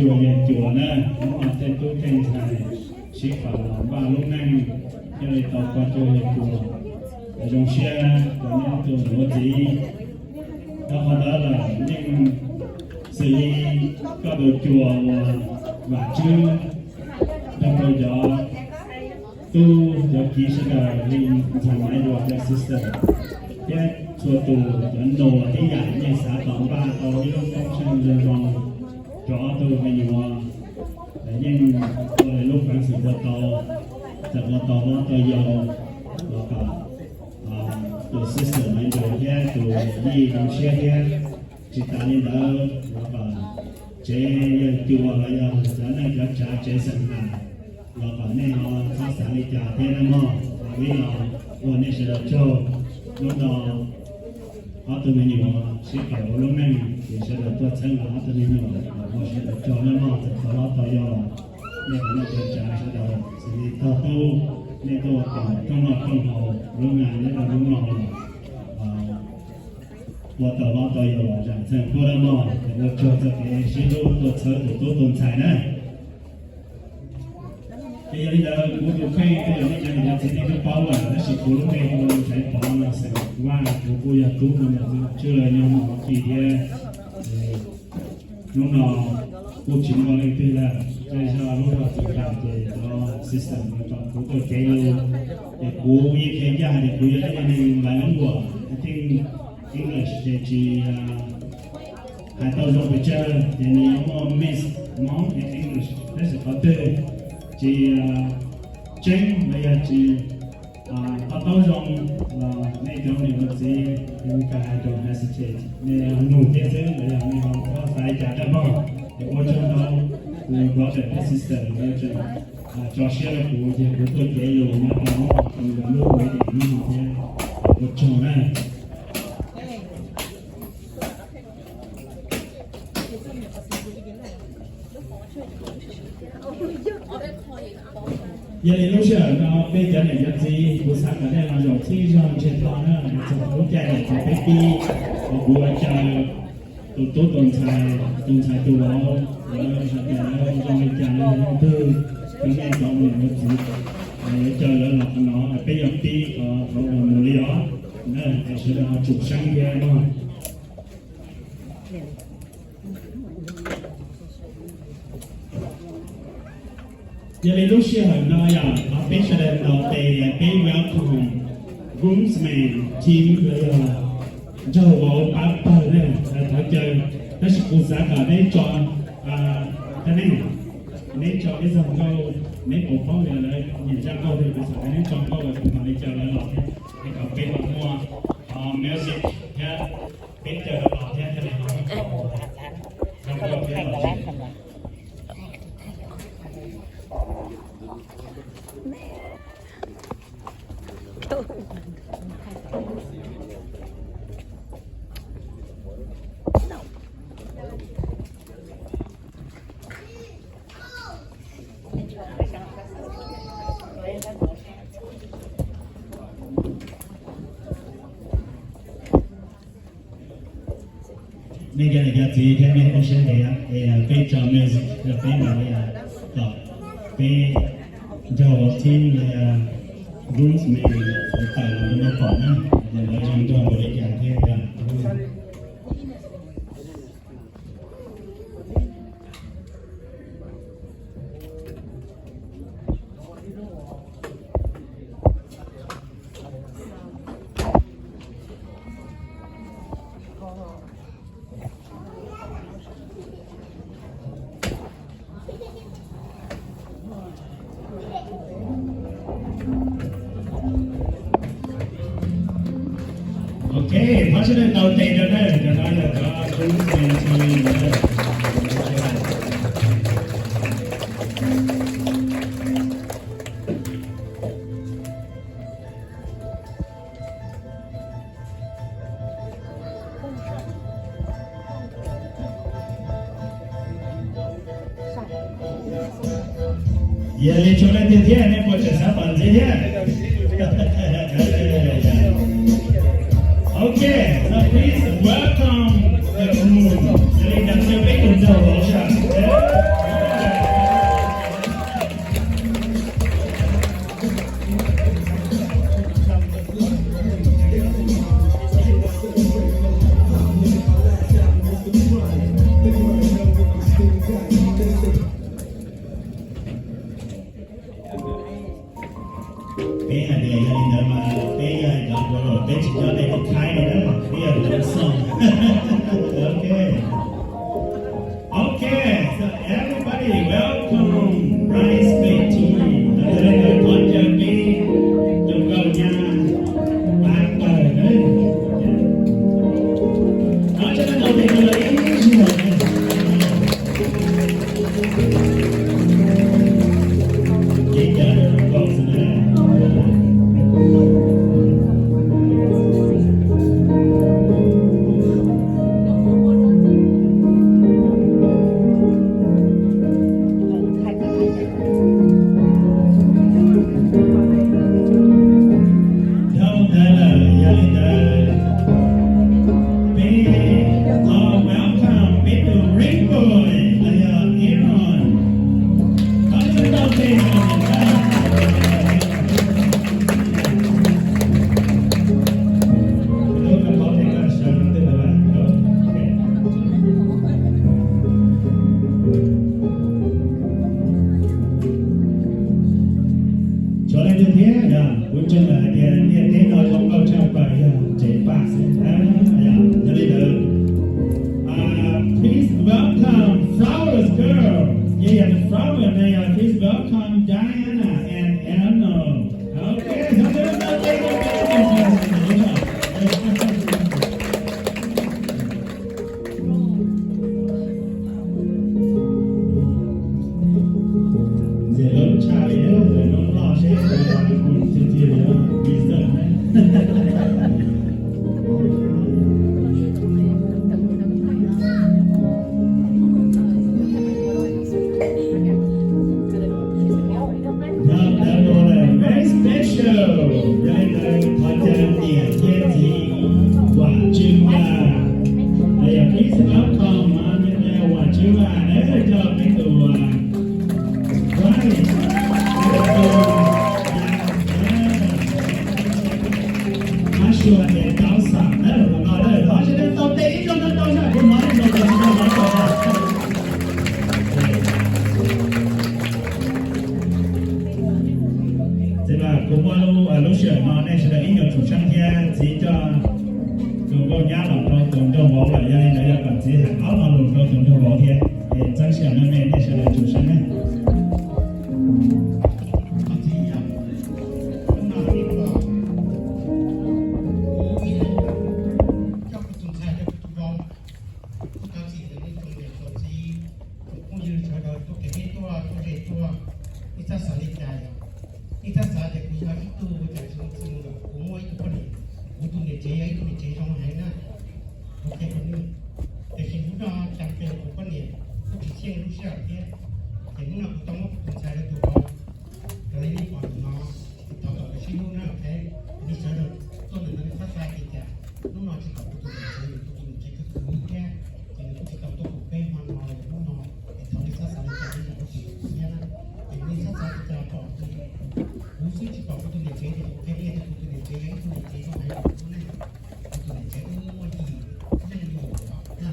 Cuag yawg cuas na, hnub no tej tub tej ntxhais sib faws los npaj lub neej, thiaj li tau pab cuag yawg cuas. Zoo siab rau nej tus niam ua txiv. Rau qhov ntawd lawm yeej xws li koj tus cuas uas vam tswv rau rau cov tub cov kiv sawv daws li ntxhais maiv dua cov sister thiab txhua tus cov nus tib yam yeej xav tau npaj tau ib lub function zoo zoo rau ob tug me nyuam. Yeej ua lub peev xwm ua tau, txawm ua tau hlob tau yau los kom tus sister maiv dua thiab tus yij zoo siab thiab. Tsis tas li ntawd los kom tsev yawg cuas los yog cov neej cov tsav tsev xeem Ham los kom nej ho txhob xav li cas thiab nawb mog. Ib los ua nej sawv daws tsaug. Hnub no ob tug me nyuam sib faws ua lub neej ces sawv daws tuaj txhawb nqa ob tug me nyuam los ua sawv daws tsaug nawb mog. Txawm tau hlob tau yau los nej cov neej cov tsav sawv daws xws li tog tub, nej tuaj ua kom rooj noj rooj haus lub neej nyob rau hnub no los ua tau hlob tau yau los zam txheej huab dab mog. Ces ua tsaug txoj kev sib hlub tuaj txhawb tus tub tus ntxhais na. Ces yog li ntawd kuv tus kheej tej zaum nej cov niam cov txiv nej twb paub lawm, tab sis kuv lub npe hu ua Ntxhais Pov no xeem Vaj, kuv kuj yog tub tus ntawm Vam Tswb lawv nyob Mos Kis thiab. Hnub no kuj tsis muaj leej twg lawm, zej zog lub zog txawm tas ces cov sister lawv kom kuv tuaj kev lus. Ces kuv yeej qhia ncaj hais tias kuv yog ib tug neeg bilingual, I think English ces tsis hais tau zoo pes tsawg, ces nws yuav muaj mix Hmoob thiab English, tab sis qhov twg tsis tseeb los yog tsis to taub zoo los nej cov niam cov txiv, nej ka hais don't hesitate, nej nug thiab xwb los yog nej ho txhob xav li cas rau mog. Ces ua tsaug ntau, kuv brother thiab sister lawv tseem tso siab rau kuv ces kuv tuaj kev lus nyob rau Hmoob Hos rau lub waiting room no thiab. Ua tsaug na. Yog li lub sij hawm no peb cov niam cov txiv kuv xav kom nej los zaum txhij zog ntsiag to na, txog lub caij lawm ces peb pib, kuv ua caw tus tub tus ntxhais, tus ntxhais tus vauv, lawv hais tias lawv zoo li cas lawv zoo twg, cov nej cov niam cov txiv, yuav caw lawv los qhov no, peb yuav pib qhov uas mus li os, es sawv daws ho tsum seeb thiab no. Yog li lub sij hawm no yog thov peb sawv daws ntaus tes peb welcome groomsmen team los yog nraug vauv pab pawg na, thov caw. Tab sis kuv xav kom neb tso, neb tso ib zag nkauj, neb puas paub li lawv nyiam zaj nkauj thiab, kuv xav kom neb tso nkauj es kuv mam li caw lawv los thiab, es kom peb los muaj music thiab peb caw lawv los thiab thiaj li ho zoo nkauj thiab los. Nej cov niam cov txiv thiab nej pab siab ntev es peb tso music rau peb mam li kom peb nraug vauv team los yog groomsmen tawm los rau nej pom na, lawv zoo nraug npaum li cas thiab. Ok, thov sawv daws ntaus tes rau na, cov no yog cov groomsmen team na. Yog li tshuav leej twg thiab nej puas tseem xav pom ntxiv thiab? Ok, so please welcome the groom. Yog li ntawd caw peb tus nraug vauv saib. Girl, yeah, yeah, the front one, may I please welcome Diana and Anno. Okay, so there's no big difference. Ntxias lub tshaj li no los seb tiag tiag li no, result ne. Yog ntawd los lawm, very special. Yog li ntawd thov caw niam thiab txiv Vam Tswv Vaj, los yog please welcome Vam Tswv Vaj na, coj peb tus Vaj, Hmab Sua Niam Tau Xam na, los no na, thov sawv daws tau tes ib zaug no tau sab kuv hnov ib zaug tau sab no tau sab. Txiv Vaj, kuv muab lub, lub sij hawm no nej sawv daws ib nyuag tsum sab thiab txiv coj tus nkauj nyab los rau tus nraug vauv lawm, yog li ntawd yog kom txiv hais ob lo lus rau tus nraug vauv thiab es txeeb sij hawm no nej, nej sawv daws tsum sab na. Coj kuv tus ntxhais rau kuv tus vauv, kuv thov txim ntawm nej tsoom niam tsoom txiv, tsoom phooj ywg sawv daws tuaj kev deb tuaj tuaj ze tuaj, nej txhob xav li cas yom. Nej txhob xav tias kuv yog ib tug ua cas tsis muaj txij muaj nkawm, kuv muaj ib tug poj niam, kuv tus niam tsev yog ib tug niam tsev zoo heev na, kuv qhia rau nej. Tiam sis hnub no cas tes kuv poj niam kuj tsis tsheej lub sij hawm thiab, ces hnub no kuv tau muab kuv tus ntxhais rau tus vauv. Raws li nej pom ntawm no, thov kom sib hlub na, ok. Nej sawv daws tuaj ntawm no nej txhob xav li cas, hnub no tsis pom kuv tus niam tsev, kuv tus niam tsev khwv khwv thiab, ces nws kuj tsis tau tuaj pum peb hmo no, hnub no es thov nej txhob xav li cas, nej kuj tsis thiab na. Ces nej txhob xav li cas pom kuv xwb tsis pom kuv tus niam tsev, ces kuv qhia nej tias kuv tus niam tsev yog ib tug niam tsev zoo heev rau kuv lub neej. Kuv tus niam tsev wb muaj yim leej yug os na,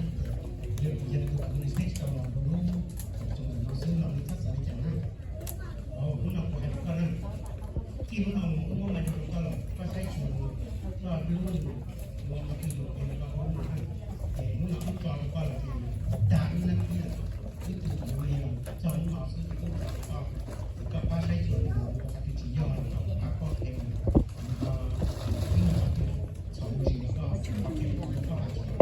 yog kuv yog tus kwv nws thiaj tsis tau los rau lub txoos ntawm no xwb los nej txhob xav li cas na. Hnub no kuv hais rau koj na, txij hnub no mus wb muab mais rau koj lawm, koj saib xyuas koj lub neej mus, mus qhov twg yuav kev rau koj hnub no na. Ces hnub no wb tso rau koj lawm ces dag wb leej twg, wb twb mus li los txog hnub no xwb wb tso rau koj, ces koj pab saib xyuas mus qhov twg tsis yog los koj pab koj kev mus, mus qhov twg txhaum ntsis los koj pab kev mus, koj hais tsis tau, wb tso rau koj.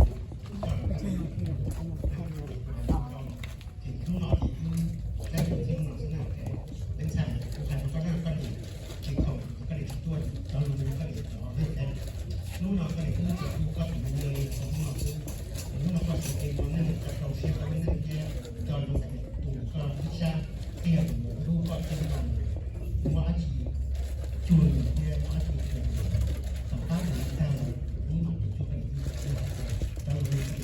Ces hnub no ces wb saib xyuas txij hnub no xwb na, ok. Peb ntxhais, kuv hais rau koj na, koj niam, tsis txhaum koj niam tsis tuaj cov lus koj niam cov na, ok. Hnub no koj niam wb tsuas hu koj tus me me rau hnub no xwb. Hnub no koj txiv tes no nej tau rau siab rau nej thiab coj zoo tus koj ib sab tiag mus hlub koj thiab no, muaj dab tsi cuag nws thiab muaj dab tsi cuag nws, tom qab nws tag los wb mam tus cuag koj niam wb, cov lus koj niam cov,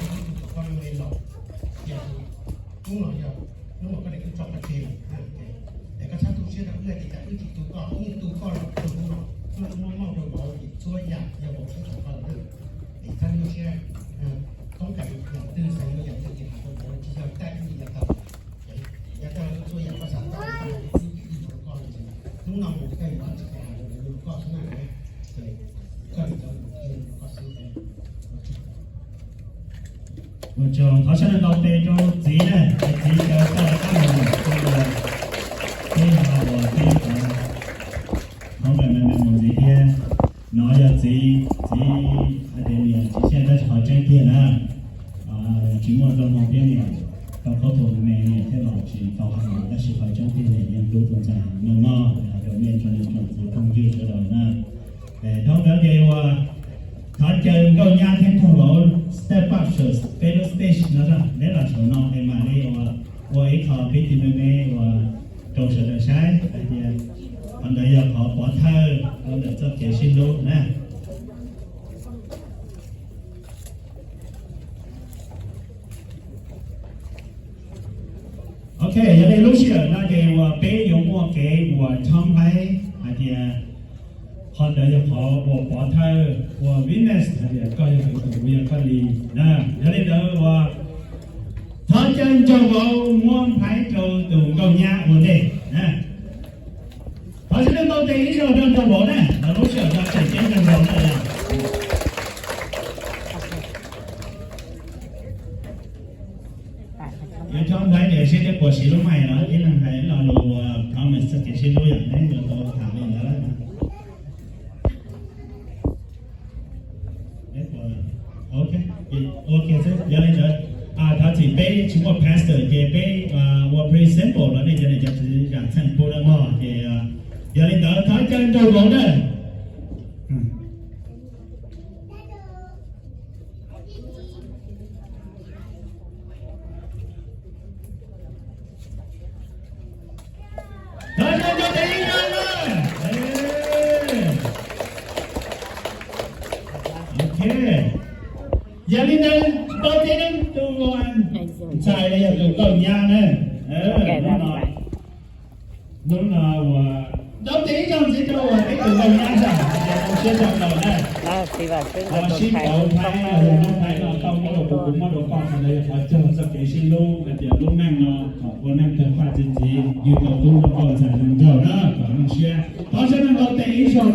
koj niam wb tus koj me me los, ces hnub no yog hnub uas koj niam wb tso pov tseg lawm. Es koj txhob tu siab rau wb, ces cas wb tsis tu koj, wb yeej tu koj los txog hnub no, wb muaj mooj rau vauv ces txhua yam yog vauv saib tau koj lawm na. Es txhob nyuaj siab, toob kas yam twg xav yuav yam twg ces hais rau vauv, tsis yog caij wb yav tag, yav tag txhua yam koj xav tau, wb twb ib mus rau koj, hnub no mus koj yuav tsis hais rau koj xwb na, ces koj niam cov lus qhia rau koj xwb. Ua tsaug, thov sawv daws ntaus tes rau txiv na, es txiv caw koj rov qab los, peb ho ua tib qhov, qhov me me mus ntxiv thiab. No yog txiv, txiv hais tias niam txiv siab tab sis qhov tseeb tiag na, tsis muaj txoj hmoo thiab niam tau khaub thuas me niam thiaj los tsis tau hais, tab sis qhov tseeb tiag niam yeej hlub tus ntxhais heev no no, hais rau nej tsoom niam tsoom txiv phooj ywg sawv daws na. Dhau ntawd ces uas thov caw nkauj nyab thiab nkauj vauv step up saum peb lub stage no, neb los saum no es mam li uas ua ib qho pib ti me me uas rau sawv daws saib hais tias qhov ntawd yog qhov pov thawj rau ntawm txoj kev sib hlub na. Ok, yog li lub sij hawm no ces uas peb yuav muaj kev uas tshoob nqaib hais tias qhov ntawd yog qhov uas pov thawj uas witness hais tias koj yog kuv tus, kuv yog koj li na. Yog li ntawd uas thov caw nraug vauv muab nplhaib rau tus nkauj nyab ua ntej na. Thov sawv daws ntaus tes ib zaug rau nraug vauv na, los lub sij hawm no tseem ceeb nraug vauv na. Yuav coj ntaiv niam seb neb puas siv lub mic no, ib leeg hais lo lus promise txog kev sib hlub yom, neb yuav tau tham li ntawd. Ok, ok, yog li ntawd, thov txim peb tsis muaj pastor ces peb ua presenter los nej cov niam cov txiv zam txheej pub nawb mog ces yog li ntawd thov caw nraug vauv na. Thov caw nraug tes ib zaug na. Ok, yog li ntawd tau ces tus ntxhais los yog tus nkauj nyab na. Hnub no, hnub no uas ntaus tes ib zaug ntxiv rau uas peb tus nkauj nyab na, tau siab tshaj plaws na. Sib pauv Thaib los yog Hmoob Thaib no tau muab rau kuv, kuv muab rau koj, qhov ntawd yog qhov txog txoj kev sib hlub hais tias lub neej no kom ua neej tawg faj txi ntxiv, yug tau tub zoo nkauj ntxhais zoo nraug na, kom zoo siab. Thov sawv daws ntaus tes ib zaug.